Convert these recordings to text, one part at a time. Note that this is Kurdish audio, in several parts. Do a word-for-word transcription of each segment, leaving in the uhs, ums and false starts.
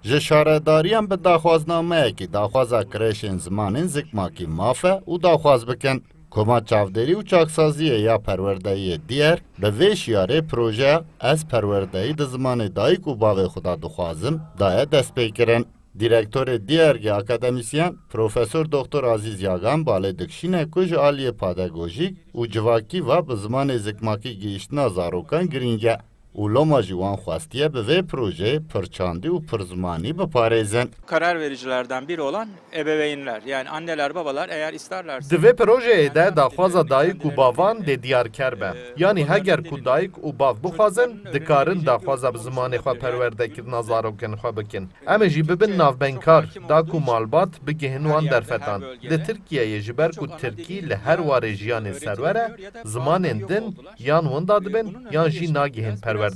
Ji şaredariyan bi daxwaznameyekî daxwaza kreşên zimanên zikmakî maf e û daxwaz bikin. Koma Çavdêrî û Çaksaziyê ya Perwerdeyê Diyerg bi vê şiyarê projeya Ez perwerdeyî di zimanê dayik û bavê xwe de dixwazim daye destpêkirin. Dîrektorê Diyergê akademîsyen Profesor Doktor Azîz Yagan balê dikişîne ku ji aliyê pedagojîk û civakî ve bi zimanê zikmakî gihîştina zarokan girîng e û loma jî wan xwestiye bi vê projeyê pirçandî û pirzimanî biparêzin. Karar vericilerden biri olan ebeveynler, yani anneler, babalar eğer isterlerse Di vê projeyê de daxwaza dayik û bavan dê diyarker be. Yanî heger ku dayik û bav bixwazin, dikarin daxwaza bi zimanê xwe perwerdekirina zarokên xwe bikin. Em ê jî bibin navbeynkar, da ku malbat bigihin wan derfetan. Li Tirkiyeyê ji ber ku tirkî li her warê jiyanê serwer e, zimanên din yan winda dibin yan jî nagihin perwerdehiyê.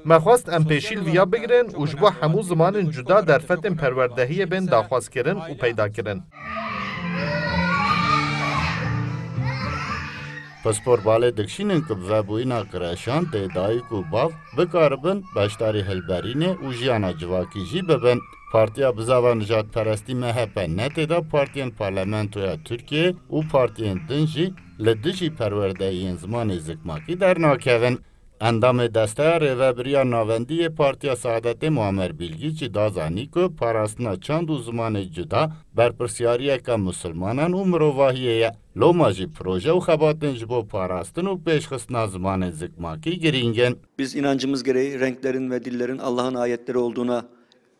Me xwest em pêşî li viya bigirin û ji bo hemû zimanên cuda derfetên perwerdehiyê bên daxwazkirin û peydakirin. Pispor balê dikişînin ku bi vebûyîna kreşan dê dayik û bav bikaribin beşdarî hilberînê û jiyana civakî jî bibin. Partiya Bizava Nijadperestî M H P ne tê de partiyên parlamentoya Tirkiyeyê û partiyên din jî li dijî perwerdeyiyên zimanê zikmakî dernakevin. Endamê Desteya Rêvebiriya Navendî yê Partiya Saadetê Muammer Bilgiç jî da zanî ku parastina çand û zimanê cuda berpirsiyariyeke misilmanan û mirovahiyê ye. Loma jî proje û xebatên ji bo parastin û pêşxistina zimanê zikmakî girîng in. Biz inancımız gereği renklerin ve dillerin Allah'ın ayetleri olduğuna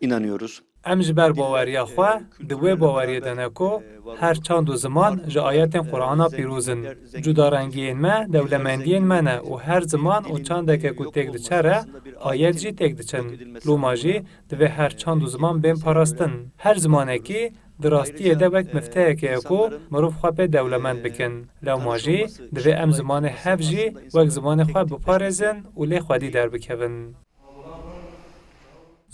inanıyoruz. Em ji ber baweriya xwe di wê baweriyê de ne ku her çand û ziman ji ayetên Qur'ana pîroz in. Cudarengiyên me dewlemendiyên me ne û her ziman û çandeke ku têk diçe re ayet jî têk diçin. Loma jî divê her çand û ziman bên parastin. Her zimanekî di rastiyê de wek mifteyekê ye ku mirov xwe pê dewlemend bikin. Lewma jî divê em zimanê hev jî wek zimanê xwe biparêzin û lê xwedî derbikevin.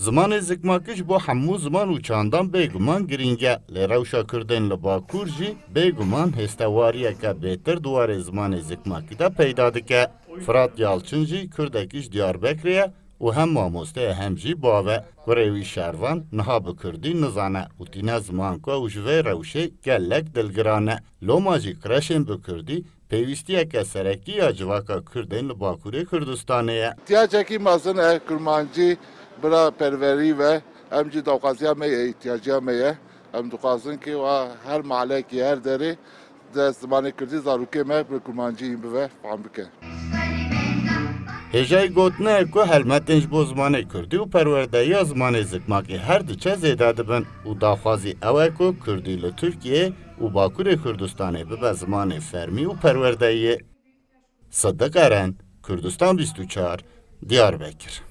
Zimanê zikmakî ji bo hemû ziman û çandan bêguman girîng e, lê rewşa Kurdên li Bakur jî bêguman hêstewariyeke bêtir di warê zimanê zikmakî de peyda dike. Firat Yalçin jî Kurdekî ji Diyarbekirê ye û hem mamoste ye hem jî bav e. Kurê wî Şervan niha bi Kurdî nizane û tîne ziman ku ew ji vê rewşê gelek dilgiran e. Loma jî kreşên bi Kurdî pêwîstiyeke serekî ya civaka Kurdên li Bakurê Kurdistanê ye. Îhtiyacekî mezin e, kurmancî bira perwerî ve, em jî daxwaziya me ye, îhtiyaciya me ye. Em dixwazin ki wa her malekî, her derê de zimanê Kurdî zarokê me bi kurmancî hîn bive, fam bike. Hêjayî gotinê ye ku helmetên ji bo zimanê Kurdî û perwerdehiya zimanê zikmakî her diçe zêde dibin û daxwazî ew e ku Kurdî li Tirkiyeyê û Bakurê Kurdistanê bibe zimanê fermî û perwerdeyiyê. Sidiq Eren, Kurdistan bîst û çar, Diyarbekir.